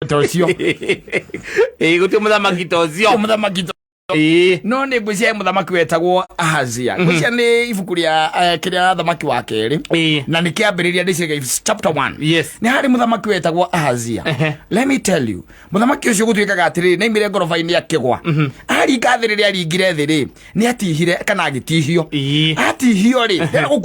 Ta ũcio. Ĩĩ, gũtirĩ mũthamaki ta ũcio. Mũthamaki ta No nĩ ngwĩciria mũthamaki wetagwo Ahazia. Ngwĩciria nĩ ibuku rĩa kĩrĩa thamaki wa kerĩ na nĩ kĩambĩrĩria, ndĩciria chapter 1. Nĩ harĩ mũthamaki wetagwo Ahazia. Let me tell you, mũthamaki ũcio gũtuĩkaga atĩrĩrĩ, nĩ aimire ngoroba-inĩ akĩgwa. Aringa thĩ, rĩrĩa aringire thĩ rĩ, nĩ atihire kana agĩtihio. Atihio rĩ,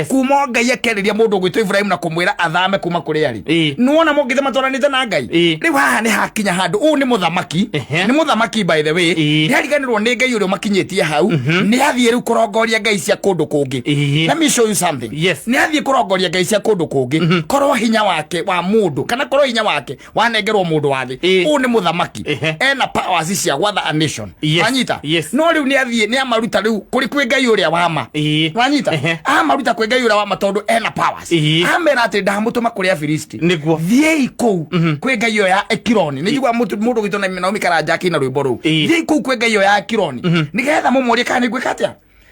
kuma o Ngai akerĩria mũndũ ũgwĩtwo Ibrahim na kũmwĩra athame kuma kũrĩa arĩ. Nĩwona mokĩte matwaranĩte na Ngai. Rĩu haha nĩ hakinya handũ ũũ nĩ mũthamaki. Nĩ mũthamaki, by the way. Nĩ ariganĩrwo nĩ Ngai ũrĩa ũmakinyĩtie hau. Nĩ athiĩ rĩu kũrongoria ngai cia kũndũ kũngĩ. Let me show you something. Nĩ athiĩ kũrongoria ngai cia kũndũ kũngĩ. Korwo hinya wake wa mũndũ kana korwo hinya wake wanengerwo mũndũ wa thĩ, ũũ nĩ mũthamaki, ena powers cia gwatha a nation. Wanyita? Yes. No rĩu nĩ athiĩ nĩ amaruta rĩu kũrĩ kwĩ Ngai ũrĩa wa ma. Wanyita? Amaruta kwĩ Ngai ũrĩa wa ma tondũ ena powers. Amera atĩ ndamũtũma kũrĩ Afilisti. Thiĩi kũu kwĩ ngai ĩyo ya Ekironi. Nĩ njiguaga mũndũ gwitũ na Naomi Karanja akĩina rwĩmbo rũu. Thiĩi kũu kwĩ ngai ĩyo ya Ekironi nĩgetha mũmũrie kana nĩ ngwĩka atĩa,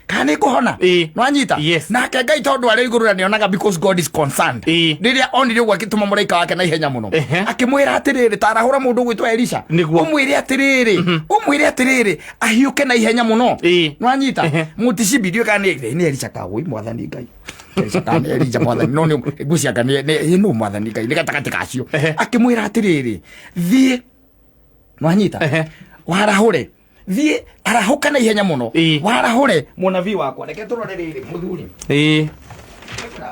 kana nĩ ngũhona. Nwanyita? Yes. Nake Ngai tondũ arĩ igũrũ na nĩonaga, because God is concerned, rĩrĩa onire ũguo akĩtũma mũraika wake na ihenya mũno. Akĩmwĩra atĩrĩrĩ, tarahũra mũndũ ũgwĩtwo Elisha. Ũmwĩre atĩrĩrĩ, ũmwĩre atĩrĩrĩ, ahiũke na ihenya mũno. Nwanyita? Mũticibi ndiũĩ kana nĩ Elisha kagũi, mwathani Ngai, Elisha kana nĩ Elija, mwathani, no nĩ ngwĩciria nĩ nũ, mwathani Ngai, nĩ gatagatĩ kacio. Akĩmwĩra atĩrĩrĩ, thiĩ, nwanyita? Warahũre, thiĩ, arahũka na ihenya mũno. Warahũre mũnabii wakwa. Reke tũrore rĩrĩ, mũthuri.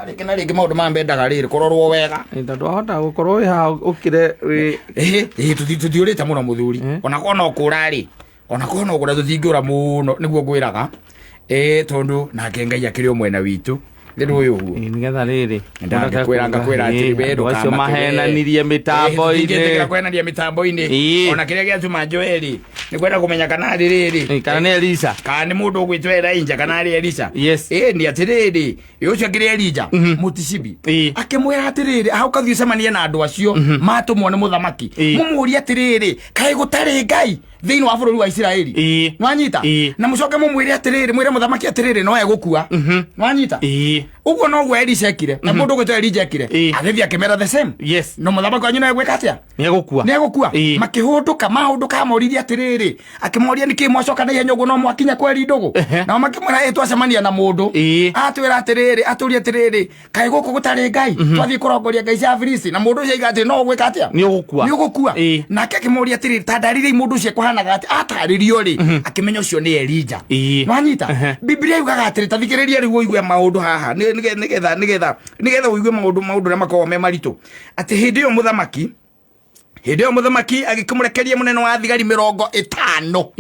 Rĩngĩ na rĩngĩ maũndũ maya mendaga rĩrĩ kũrorwo wega. Ĩĩ, tondũ wahota gũkorwo wĩ haha ũkĩre wĩ Ĩhĩ, tũthiũrĩte mũno, mũthuri. Ona korwo no kũra rĩ, ona korwo no kũra, tũtingĩũra mũno, nĩguo ngwĩraga, ĩĩ, tondũ nake Ngai akĩrĩ o mwena witũ nĩ ndũĩ ũguo. Ĩĩ, nĩgetha rĩrĩ Ndangĩkwĩra, ngakwĩra atĩrĩ, we andũ acio ndũkamake we. mahenanirie Tũtingĩtĩkĩra mĩtambo-inĩ. kwenania mĩtambo-inĩ. Ona kĩrĩa gĩatũma njoe rĩ, nĩ kwenda kũmenya kana arĩ rĩrĩ Kana nĩ Elisa. Kana nĩ mũndũ ũgwĩtwo Elijah kana arĩ Elisha. Ĩĩ, nĩ atĩrĩrĩ, ĩ ũcio akĩrĩ Elijah mũticibi. Akĩmwĩra atĩrĩrĩ, hau kathiĩ ũcemanie na andũ acio matũmwo nĩ mũthamaki. Mũmũrie atĩrĩrĩ, kaĩ gũtarĩ Ngai thĩinĩ wa bũrũri wa Isiraeli? Nwanyita? Na mũcoke mũmwĩre atĩrĩrĩ, mwĩre mũthamaki atĩrĩrĩ, no egũkua. Nwanyita? Ũguo noguo Elisha ekire na mũndũ ũgwĩtwo Elijah ekire. Agĩthiĩ akĩmera the same. No mũthamaki wanyu no egwĩka atĩa? Nĩ egũkua. Nĩ egũkua. Makĩhũndũka, mahũndũka amoririe atĩrĩrĩ, akĩmoria, nĩkĩ mwacoka na ihenya ũguo no mwakinya kweri ndũgũ? Nao makĩmwĩra, ĩ twacemania na mũndũ atwĩra atĩrĩrĩ, atũria atĩrĩrĩ, kaĩ gũkũ gũtarĩ Ngai? Twathiĩ kũrongoria ngai cia Afilisti na mũndũ ũcio aiga atĩ no ũgwĩka atĩa? Nĩ ũgũkua. Nĩ ũgũkua. Nake akĩmũria atĩrĩrĩ, ta ndarĩriai mũndũ ũcio ekũhanaga atĩ. Atarĩrio rĩ, akĩmenya ũcio nĩ Elija. Nwanyita? Biblia yugaga atĩrĩ, ta thikĩrĩria rĩu ũigue maũndũ haha, nĩgetha ũigue maũndũ ũrĩa makoragwo me maritũ, atĩ hĩndĩ ĩyo mũthamaki agĩkĩmũrekeria mũnene wa thigari 50.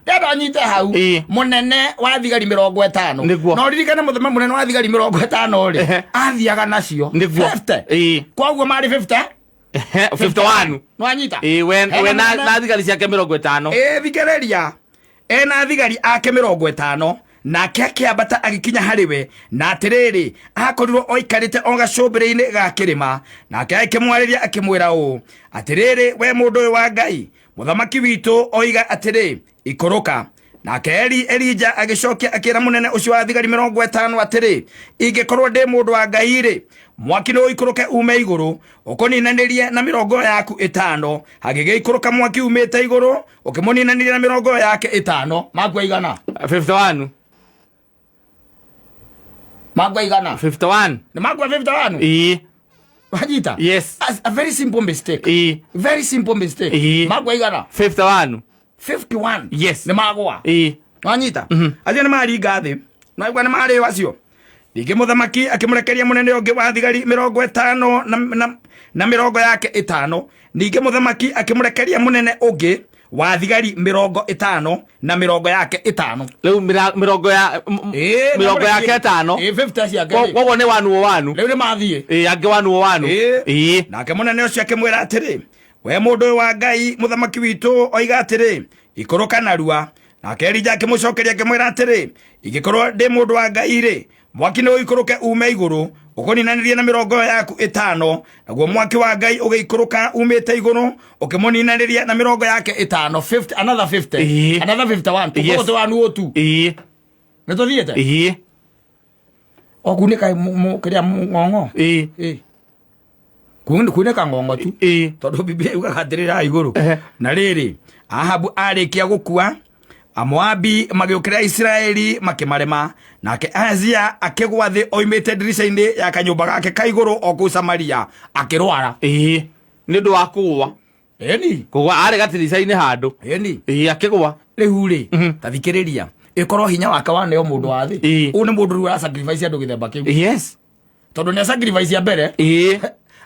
Ndenda nyite hau. Mũnene wa thigari 50. Na ũririkane mũnene wa thigari 50 rĩ, athiaga nacio 50. Koguo marĩ 50. 51. Nwanyita? Ĩĩ, we Hena we na mũnene- na thigari ciake 50. Ĩ, thikĩrĩria, ena thigari ake 50, nake akĩambata agĩkinya harĩ we, na atĩrĩrĩ, akorirwo oikarĩte o gacũmbĩrĩ-inĩ ga kĩrĩma. Nake agĩkĩmwarĩria akĩmwĩra ũũ, "Atĩrĩrĩ, we mũndũ ũyũ wa Ngai, mũthamaki witũ oiga atĩrĩ, 'Ikũrũka.'" Nake Elija agĩcokia akĩra mũnene ũcio wa thigari 50 atĩrĩ, "Ingĩkorwo ndĩ mũndũ wa Ngai rĩ, mwaki nĩ ũikũrũke ume igũrũ ũkũninanĩrie na mĩrongo yaku 50." Hagĩgĩikũrũka mwaki umĩte igũrũ ũkĩmũninanĩria na mĩrongo yake 50. Makua igana? 51. Makua igana? 51. Nĩ makua 51. Wanyita? Yes. A very simple mistake. Very simple mistake. Makua igana? 51. 51. Yes. Nĩ magwa. Wanyita? Acio nĩ maringa thĩ, naigua nĩ marĩo acio. Ningĩ mũthamaki akĩmũrekeria mũnene ũngĩ wa thigari 50 na mĩrongo yake 50. Ningĩ mũthamaki akĩmũrekeria mũnene ũngĩ wa thigari 50 na mĩrongo yake 50. Rĩu mĩrongo ya mĩrongo yake 50. Ĩĩ, 50 ciake rĩ. Koguo nĩ wanu o wanu. Rĩu nĩ mathiĩ. Ĩĩ, angĩ wanu o wanu. Nake mũnene ũcio akĩmwĩra atĩrĩ, "We mũndũ ũyũ wa Ngai, mũthamaki witũ oiga atĩrĩ, 'Ikũrũka narua.'" Nake Elija akĩmũcokeria akĩmwĩra atĩrĩ, "Ingĩkorwo ndĩ mũndũ wa Ngai rĩ, mwaki nĩ ũikũrũke ume igũrũ ũkũninanĩrie na mĩrongo ĩyo yaku 50." Naguo mwaki wa Ngai ũgĩikũrũka umĩte igũrũ ũkĩmũninanĩria na mĩrongo yake 50, 50, another 50. Another 51. Tũkorwo twĩ wanu ũtu. Nĩ tũthiĩte. O kunĩka kĩrĩa ng'ong'o. Ĩĩ. Kunĩka ng'ong'o tu. Tondũ Biblia yugaga atĩrĩrĩ haha igũrũ. Na rĩrĩ, Ahabu arĩkia gũkua, Amoabi magĩũkĩrĩra Isiraeli makĩmarema, nake Ahazia akĩgwa thĩ oimĩte ndirica-inĩ ya kanyũmba gake ka igũrũ o kũu Samaria, akĩrwara. Ĩĩ, nĩ ũndũ wa kũgwa. Ĩni. Kũgwa arĩ gatirica-inĩ handũ. Ĩni. Ĩĩ, akĩgwa. Rĩu rĩ, ta thikĩrĩria, ĩkorwo hinya wake waneo mũndũ wa thĩ. Ũyũ nĩ mũndũ rĩu ũra sacrifice andũ gĩthemba kĩu. Yes. Tondũ nĩ sacrifice ya mbere. Ĩĩ.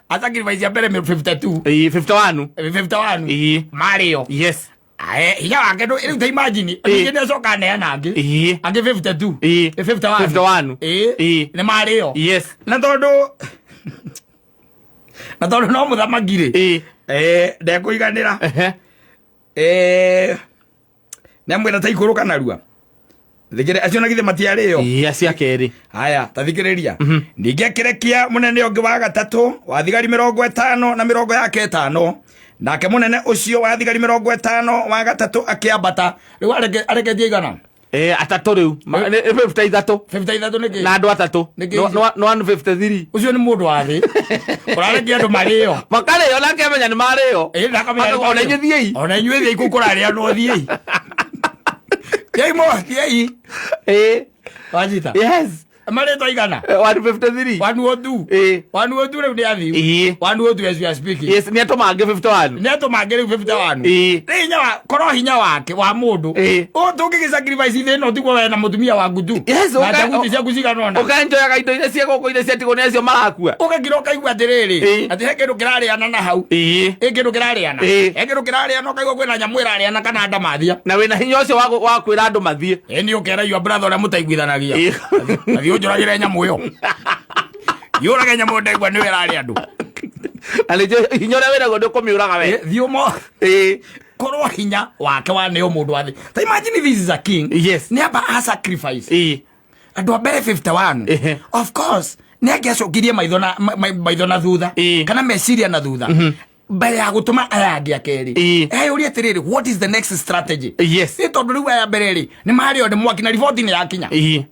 A sacrifice ya mbere 52. Ĩĩ, 51. 51. Ĩĩ. Marĩo. Yes. Ae, hinya wake ndũ rĩu ta imagine ningĩ nĩ acoka aneana angĩ. Ĩĩ. Angĩ 52. Ĩĩ. 51. 51. Ĩĩ. Ĩĩ. Nĩ marĩo. Yes. Na tondũ no mũthamaki rĩ. Ĩĩ. Ndekũiganĩra. Ehe. Nĩamwĩra ta ikũrũka narua. Thikĩrĩ acio na githĩ matiarĩo. Ĩĩ, acio a kerĩ. Haya, ta thikĩrĩria. Ningĩ akĩrekia mũnene ũngĩ wa gatatũ wa thigari 50 na mĩrongo yake ĩtano. Nake mũnene ũcio wa thigari 50 wa gatatũ akĩambata. Rĩu areketie igana? Atatũ rĩu. Nĩ 53. 53 nĩkĩ? Na andũ atatũ. Nĩkĩ No, icio? no, no 153. Ũcio nĩ mũndũ wa thĩ. Ũrarekia andũ marĩo. Makarĩo nake amenya nĩ marĩo. Ĩĩ, ndakamenya nĩ Ona marĩo. inyuĩ thiĩi. Ona inyuĩ thiĩi kũu kũrarĩa no thiĩi. Thiĩi mo, thiĩi. Ĩĩ. Wanyita? Yes. Marĩtwa igana? 153. 102. Ĩĩ. 102 rĩu nĩ athiu. Ĩĩ. 102 as we are speaking. Yes, nĩ atũma angĩ 51. Nĩ atũma angĩ rĩu 51. Ĩĩ. Rĩu hinya wa, korwo hinya wake wa mũndũ. Ĩĩ. Ũũ tũngĩgĩ sacrifice thĩ ĩno tiguo we na mũtumia waku tu. Yes, Na njaguti ciaku cigana ũna. Ũkenjoyaga indo iria cia gũkũ iria ciatigwo nĩ acio marakua. Ũgakira ũkaigua atĩrĩrĩ, Ĩĩ. atĩ he kĩndũ kĩrarĩana na hau. Ĩĩ. Ĩ kĩndũ kĩrarĩana. Ĩĩ. He kĩndũ kĩrarĩana ũkaigua kwĩna nyamũ ĩrarĩana kana ndamathia. Na wĩna hinya ũcio wa kwĩra andũ mathiĩ. Ĩ nĩ ũkera your brother ũrĩa mũtaiguithanagia. Ĩĩ. Athiĩ ũnjũragĩre nyamũ ĩyo. Yũrage nyamũ ndaigua nĩwe ĩrarĩa andũ. Na nĩ hinya ũrĩa wĩnaguo nĩ ũkũmĩũraga we. Ĩ, thiĩ ũmo. Ĩĩ. Korwo hinya wake wa nĩo mũndũ wa thĩ. Ta imagine this is a king. Yes. Nĩ amba a sacrifice. Ĩĩ. Andũ a mbere 51. Ehe. Of course, nĩ angĩacokirie maitho na maitho na thutha. Ĩĩ. Kana meciria na thutha. Mbere ya gũtũma aya angĩ a kerĩ. Ĩĩ. Eyũrie atĩrĩrĩ, what is the next strategy? Yes. Nĩ tondũ rĩu aya mbere rĩ, nĩ marĩo nĩ mwaki na riboti nĩ yakinya. Ĩĩ.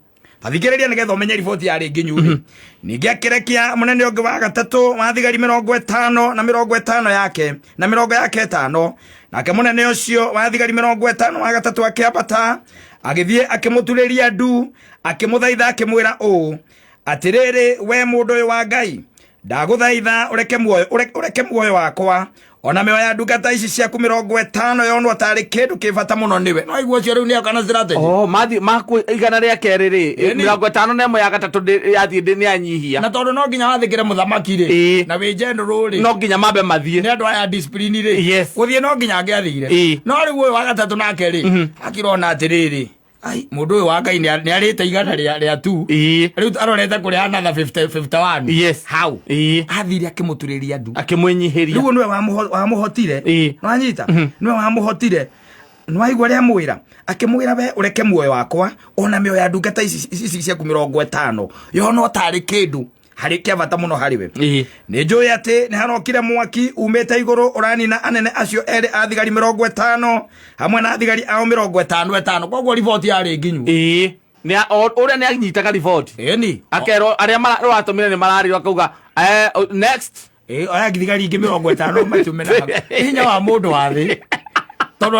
Ta thikĩrĩria nĩgetha ũmenye riboti yarĩ nginyu rĩ. Ningĩ akĩrekia mũnene ũngĩ wa gatatũ wa thigari 50 na 50 yake na mĩrongo yake ĩtano. Nake mũnene ũcio wa thigari 50 wa gatatũ akĩambata, agĩthiĩ akĩmũturĩria ndu, akĩmũthaitha akĩmwĩra ũũ, atĩrĩrĩ, we mũndũ ũyũ wa Ngai, ndagũthaitha ũreke muoyo, ũreke muoyo wakwa ona mĩoyo ya ndungata ici ciaku 50 yonwo tarĩ kĩndũ kĩ bata mũno nĩwe. No aigua ũcio rĩu nĩ oka na strategy. Oh, mathi maku igana rĩa kerĩ rĩ, Ĩni. 51 ya gatatũ yathiĩ nĩ anyihia. Na tondũ no nginya wathĩkĩre mũthamaki rĩ, Ĩĩ. na wĩ general rĩ, No nginya mambe mathiĩ. nĩ andũ aya discipline rĩ, Yes. gũthiĩ no nginya angĩathire. Ĩĩ. No rĩu ũyũ wa gatatũ nake rĩ, akĩrona atĩrĩrĩ, ai, mũndũ ũyũ wa Ngai nĩ arĩte igana rĩa tu. Ĩĩ. Rĩu arorete kũrĩa another 51. Yes. How? Ĩĩ. Athire akĩmũturĩria ndu. Akĩmwĩnyihĩria. Rĩu nĩwe wamũhotire. Ĩĩ. Nĩwanyita? Nĩwe wamũhotire. Nĩwaigua ũrĩa amwĩra? Akĩmwĩra we ũreke muoyo wakwa ona mĩoyo ya ndungata ici ciaku 50 yonwo tarĩ kĩndũ harĩ kĩa bata mũno harĩ we. Ĩĩ. Nĩ njũĩ atĩ nĩ harokire mwaki umĩte igũrũ ũranina anene acio erĩ a thigari 50 hamwe na thigari ao 55. Koguo riboti yarĩ nginyu. Ĩĩ. Nĩ ũrĩa nĩ anyitaga riboti. Ĩni. Akerwo arĩa ũratũmire nĩ mararĩrwo akauga, next. Ĩĩ, oya thigari ingĩ 50 matũme na hau. Hinya wa mũndũ wa thĩ. Tondũ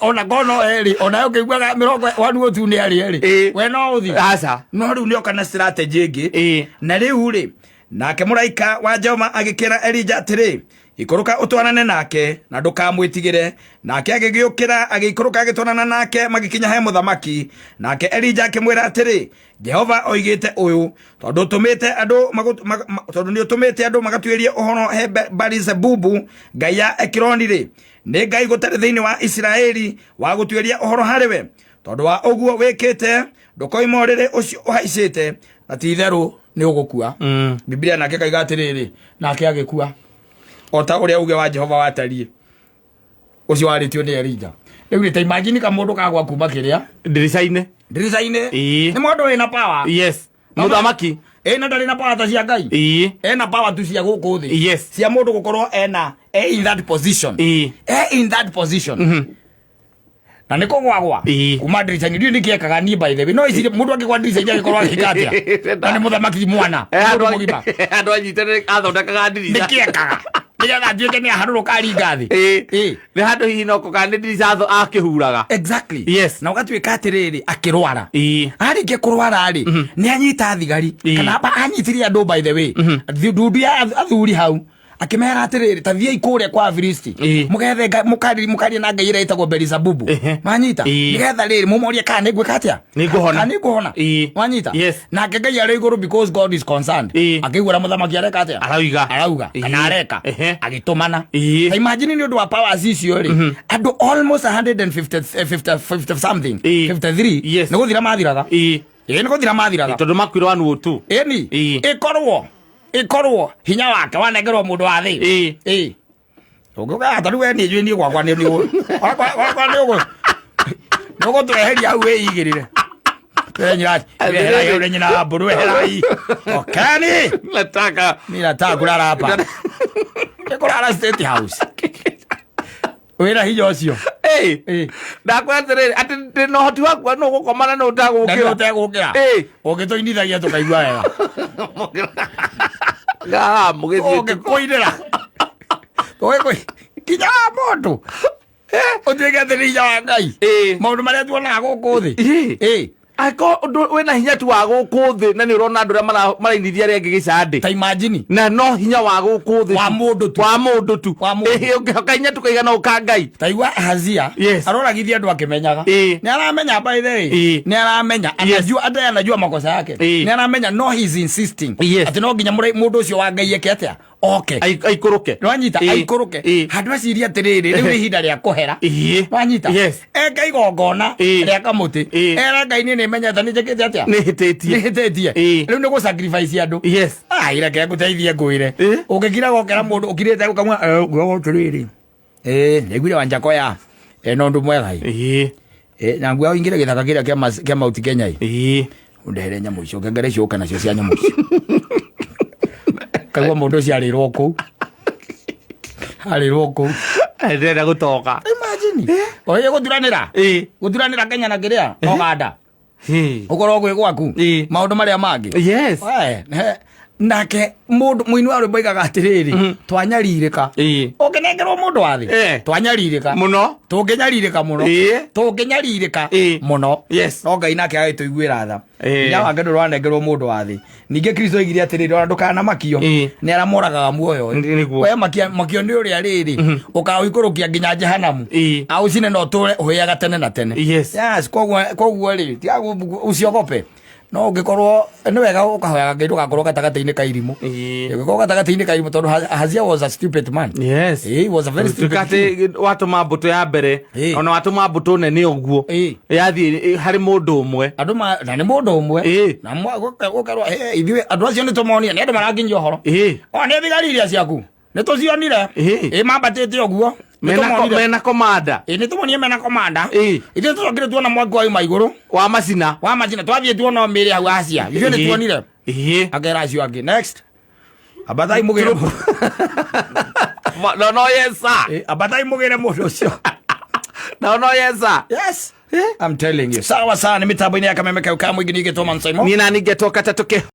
ona korwo no erĩ, ona ũkĩiguaga mĩrongo one o two nĩ arĩ erĩ. Ĩĩ. We no ũthiĩ. Aca. No rĩu nĩoka na strategy ĩngĩ. Ĩĩ. Na rĩu rĩ, nake mũraika wa Jehova agĩkĩra Elija atĩrĩ, ikũrũka ũtwarane nake na ndũkamwĩtigĩre. Nake agĩgĩũkĩra agĩikũrũka agĩtwarana nake magĩkinya he mũthamaki. Nake Elija akĩmwĩra atĩrĩ, Jehova oigĩte ũyũ, tondũ ũtũmĩte andũ magu-, tondũ nĩ ũtũmĩte andũ magatuĩrie ũhoro he Baali-zebubu ngai ya Ekironi rĩ, nĩ ngai gũtarĩ thĩinĩ wa Isiraeli wa gũtuĩria ũhoro harĩ we. Tondũ wa ũguo wĩkĩte, ndũkoima ũrĩrĩ ũcio ũhaicĩte, na ti itherũ nĩ ũgũkua. Biblia nake kaiga atĩrĩrĩ, nake agĩkua o ta ũrĩa uge wa Jehova watariĩ ũcio warĩtio nĩ Elija. Rĩu rĩ, ta imagine kamũndũ kagwa kuma kĩrĩa ndirica-inĩ. Ndirica-inĩ. Ĩĩ. Nĩ mũndũ wĩna power. Yes. No Mũthamaki. Ĩĩ, na ndarĩ na power ta cia Ngai. Ĩĩ. Ena power tu cia gũkũ thĩ. Yes. Cia mũndũ gũkorwo ena, e in that position. Ĩĩ. E in that position. Na nĩ kũgwagwa kuma ndirica-inĩ. Ndiũĩ nĩkĩ ekaga niĩ, by the way, no icirie mũndũ angĩgwa ndirica-inĩ agĩkorwo agĩka atĩa, na nĩ mũthamaki mwana, mũndũ mũgima. Andũ anyitane athondekaga ndirica. Nĩkĩ ekaga nĩgetha atuĩke nĩ aharũrũka aringa thĩ? Nĩ handũ hihi no kana nĩ ndirica akĩhuraga. Exactly. Yes. Na ũgatuĩka atĩrĩrĩ, akĩrwara, arĩkia kũrwara rĩ, nĩ anyita thigari kana anyitirie andũ, by the way, ndundu ya athuri hau, akĩmera atĩrĩrĩ, ta thiĩi kũrĩa kwa Afilisti, mũgethe mũkarie na ngai ĩrĩa ĩtagwo Belizebubu. Wanyita? Nĩgetha rĩrĩ mũmorie kana nĩ ngwĩka atĩa. Nĩ ngũhona. Kana nĩ ngũhona. Wanyita? Yes. Nake Ngai arĩ igũrũ, because God is concerned, akĩigua ũrĩa mũthamaki areka atĩa. Arauga. Arauga kana areka. Agĩtũmana. Ta imagine, nĩ ũndũ wa powers icio rĩ, andũ almost 150, 50, 50 something, 53 nĩ gũthira mathiraga. Ĩĩ, nĩ gũthira mathiraga. Tondũ makuire one o two. Ĩni. Ĩkorwo hinya wake wanengerwo mũndũ wa thĩ. Ĩĩ, ũngĩũka ta rĩu we, niĩ njũĩ niĩ gwakwa nĩ gwakwa nĩ ũgũ nĩ ũgũtweheria hau wĩigĩrĩre. Weherai ule nyina wa mbũrũ, weherai okeni. Nataka mi nataka kulala hapa. Nĩ kũrara State House wĩna hinya ũcio. Ndakwĩra atĩrĩrĩ, atĩ ndĩna ũhoti wakwa no gũkoma na no Na nĩ ũtagũkĩra. Ũtegũkĩra. Ũngĩtũinithagia tũkaigua wega. Gaha mũgĩthiĩ. Ũngĩkũinĩra ũgĩkũi kinya wa mũndũ ũtuĩke atĩ nĩ hinya wa Ngai, maũndũ marĩa tuonaga gũkũ thĩ. Angĩkorwo ũndũ wĩna hinya tu wa gũkũ thĩ na nĩ ũrona andũ arĩa marainithia arĩa angĩ gĩcandĩ, Ta imagine. Na no hinya wa gũkũ thĩ Wa tu. mũndũ tu. Wa mũndũ tu. Wa mũndũ. Ũngĩhoka hinya tu kaigana ũka Ngai. Taigua Ahazia, aroragithia andũ akĩmenyaga. Nĩ aramenya, by the way, nĩ aramenya, anajua hata anajua makosa yake. Nĩ aramenya, no he's insisting atĩ no nginya mũndũ ũcio wa Ngai eke atĩa, oke. Aikũrũke. Nwanyita? Aikũrũke. Handũ acirie atĩrĩrĩ, rĩu nĩ ihinda rĩa kũhera. Wanyita? Yes. Eke igongona rĩa kamũtĩ, era Ngai, niĩ nĩmenyete nĩ njĩkĩte atĩa. Nĩ hĩtĩtie. Nĩ hĩtĩtie. Rĩu nĩ gũ sacrifice andũ. Ai, reke ngũteithie, ngwĩre. Ũngĩkira gokera mũndũ ũkirĩte ũkamwa nguoga atĩrĩrĩ, nĩaiguire Wanjakoya no ũndũ mwega ĩ. Na nguo ũingĩre gĩthaka kĩrĩa kĩa Mount Kenya ĩ, ũndehere nyamũ icio, ngengere icio ũke nacio cia nyamũ icio. Kaigua mũndũ ũcio arĩrwo kũu, arĩrwo kũu. Ndĩrenda gũtoka. Imagine oye gũturanĩra, gũturanĩra Kenya na kĩrĩa Uganda, ũkorwo gwĩ gwaku, maũndũ marĩa mangĩ. We, nake mũndũ mũini wa rwĩmbo aigaga atĩrĩrĩ, twanyarirĩka. Ũngĩnengerwo mũndũ wa thĩ, twanyarirĩka mũno. Tũngĩnyarirĩka mũno. Tũngĩnyarirĩka mũno. No Ngai nake agĩtũiguĩra tha. Hinya wake ndũranengerwo mũndũ wa thĩ. Ningĩ Kristo oigire atĩrĩrĩ, ona ndũkanamakio nĩ arĩa moragaga muoyo. Nĩguo. We makio nĩ ũrĩa rĩrĩ ũkaũikũrũkia nginya jehanamu, aũcine na ũtũre ũhĩaga tene na tene. Yes, koguo rĩ, tiga usiogope, no ũngĩkorwo nĩ wega ũkahoyaga Ngai ndũgakorwo gatagatĩ-inĩ ka irimũ. Ũngĩkorwo gatagatĩ-inĩ ka irimũ, tondũ Ahazia was a stupid man. He was a very stupid Tuĩka king. atĩ watũma mbũtũ ya mbere, ona watũma mbũtũ nene ũguo, yathiĩ harĩ mũndũ ũmwe. Andũ na nĩ mũndũ ũmwe. Na gũkerwo, "Hey, ithuĩ andũ acio nĩ tũmonire, nĩ andũ marakinyia ũhoro." O nĩ thigari iria ciaku nĩ tũcionire. Ĩ mambatĩte ũguo nĩ tũmonire. Mena komanda. Ĩ, nĩ tũmonire mena komanda. Ithuĩ tũcokire tuona mwaki wauma igũrũ wa macina. Wa macina. Twathiĩ tuona mĩrĩ hau acia, ithuĩ nĩ tuonire. Akera acio angĩ, next, ambatai mũgĩre. No no yes sir. Ambatai mũgĩre mũndũ ũcio. No no yes sir. Yes, I'm telling you. Sawa sawa, nĩ mĩtambo-inĩ ya Kameme kau ka mũingĩ, ningĩ Thomas Simon. Niĩ na ningĩ toka tũkĩ